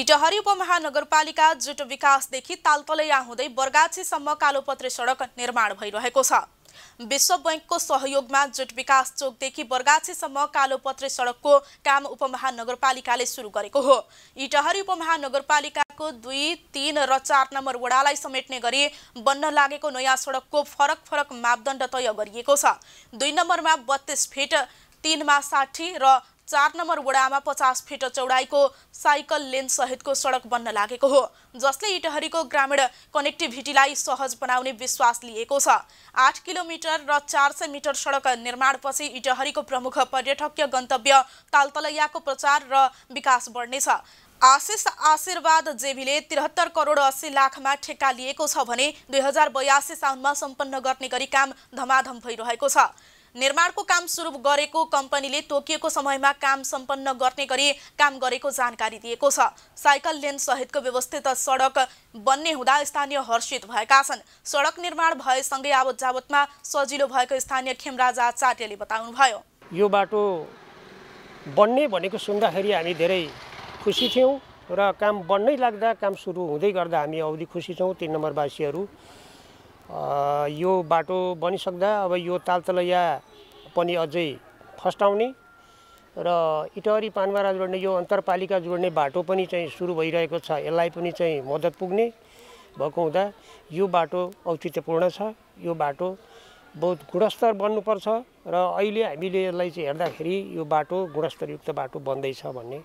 इटहरी उपमहानगरपालिका जुट विकासदेखि तालतलैया हुँदै बर्गाछीसम्म कालोपत्रे सडक निर्माण भइरहेको छ। विश्व बैंकको सहयोगमा जुट विकास चोकदेखि बर्गाछीसम्म कालोपत्रे सडकको काम उपमहानगरपालिकाले सुरु गरेको हो। इटहरी उपमहानगरपालिकाको 2, 3 र 4 नम्बर वडालाई समेट्ने गरी बन्न लागेको नयाँ सडकको फरक मापदण्ड तय गरिएको छ। 2 नम्बरमा 32 फिट, 3 मा 60 र 4 नम्बर वडामा 50 फिट चौडाइको साइकल लेन सहितको सडक बन्न लागेको हो, जसले इटहरीको ग्रामीण कनेक्टिभिटीलाई सहज बनाउने विश्वास लिएको छ। 8 किलोमिटर र 400 मिटर सडक निर्माणपछि इटहरीको प्रमुख पर्यटकीय गन्तव्य तालतलैयाको प्रचार र विकास बढ्नेछ। आशिष आशीर्वाद जेबीले 73 करोड 80 लाखमा ठेक्का लिएको छ भने 2082 साउनमा सम्पन्न गर्ने गरी काम धमाधम भइरहेको छ। निर्माणको काम सुरु गरेको कम्पनीले तोकिएको समयमा काम सम्पन्न गर्ने गरी काम गरेको जानकारी दिएको छ। साइकल लेन सहितको व्यवस्थित सडक बन्ने हुँदा स्थानीय हर्षित भएका छन्। सडक निर्माण भएसँगै आवत जावतमा सजिलो भएको स्थानीय खेमराज आचार्यले बताउनुभयो। यो बाटो बन्ने भनेको सुन्दाखेरि हामी धेरै खुसी थियौँ र काम बन्नै लाग्दा काम सुरु हुँदै गर्दा हामी औधी खुसी छौँ। 3 नम्बरवासीहरू यो बाटो बनिसक्दा अब यो तालतलैया पनि अझै फस्टाउने र इटहरी पानबारा जोड्ने यो अन्तरपालिका जोड्ने बाटो पनि चाहिँ सुरु भइरहेको छ। यसलाई पनि चाहिँ मद्दत पुग्ने भएको हुँदा यो बाटो औचित्यपूर्ण छ। यो बाटो बहुत गुणस्तर बन्नुपर्छ र अहिले हामीले यसलाई चाहिँ हेर्दाखेरि यो बाटो गुणस्तरयुक्त बाटो बन्दैछ भन्ने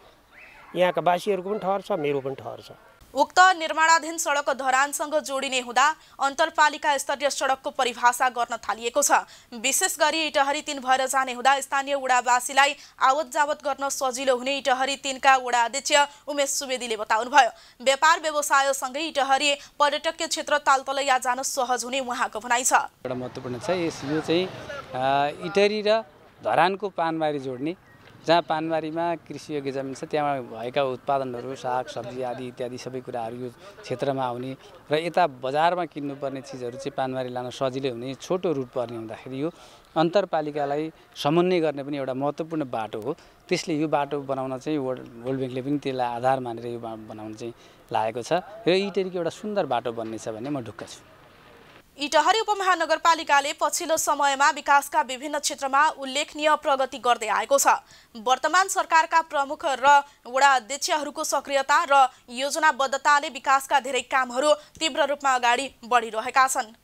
यहाँका वासीहरूको पनि ठहर छ, मेरो पनि ठहर छ। उक्त निर्माणाधीन सडक धरानसँग जोडिने हुँदा अन्तरपालिका स्तरीय सडकको परिभाषा गर्न थालिएको छ। विशेष गरी इटहरी 3 भएर जाने हुँदा स्थानीय वडावासीलाई आवत जावत गर्न सजिलो हुने इटहरी 3 का वडा अध्यक्ष उमेश सुवेदीले बताउनुभयो। व्यापार व्यवसायसँगै इटहरी पर्यटकीय क्षेत्र तालतलैया जान सहज हुने उहाँको भनाइ छ। एउटा महत्त्वपूर्ण छ यो चाहिँ इटहरी र धरानको पानबारी जोड्ने, जहाँ पानबारीमा कृषियोग्य जमिन छ त्यहाँ भएका उत्पादनहरू साग सब्जी आदि इत्यादि सबै कुराहरू यो क्षेत्रमा आउने र यता बजारमा किन्नुपर्ने चिजहरू चाहिँ पानबारी लान सजिलै हुने छोटो रुट पर्ने हुँदाखेरि यो अन्तरपालिकालाई समन्वय गर्ने पनि एउटा महत्त्वपूर्ण बाटो हो। त्यसले यो बाटो बनाउन चाहिँ वर्ल्ड ब्याङ्कले पनि त्यसलाई आधार मानेर यो बनाउन चाहिँ लागेको छ र इटहरीको एउटा सुन्दर बाटो बन्नेछ भन्ने म ढुक्क छु। इटहरी उपमहानगरपालिकाले पछिल्लो समयमा विकासका विभिन्न क्षेत्रमा उल्लेखनीय प्रगति गर्दै आएको छ। वर्तमान सरकारका प्रमुख र वडा अध्यक्षहरूको सक्रियता र योजनाबद्धताले विकासका धेरै कामहरू तीव्र रूपमा अगाडि बढिरहेका छन्।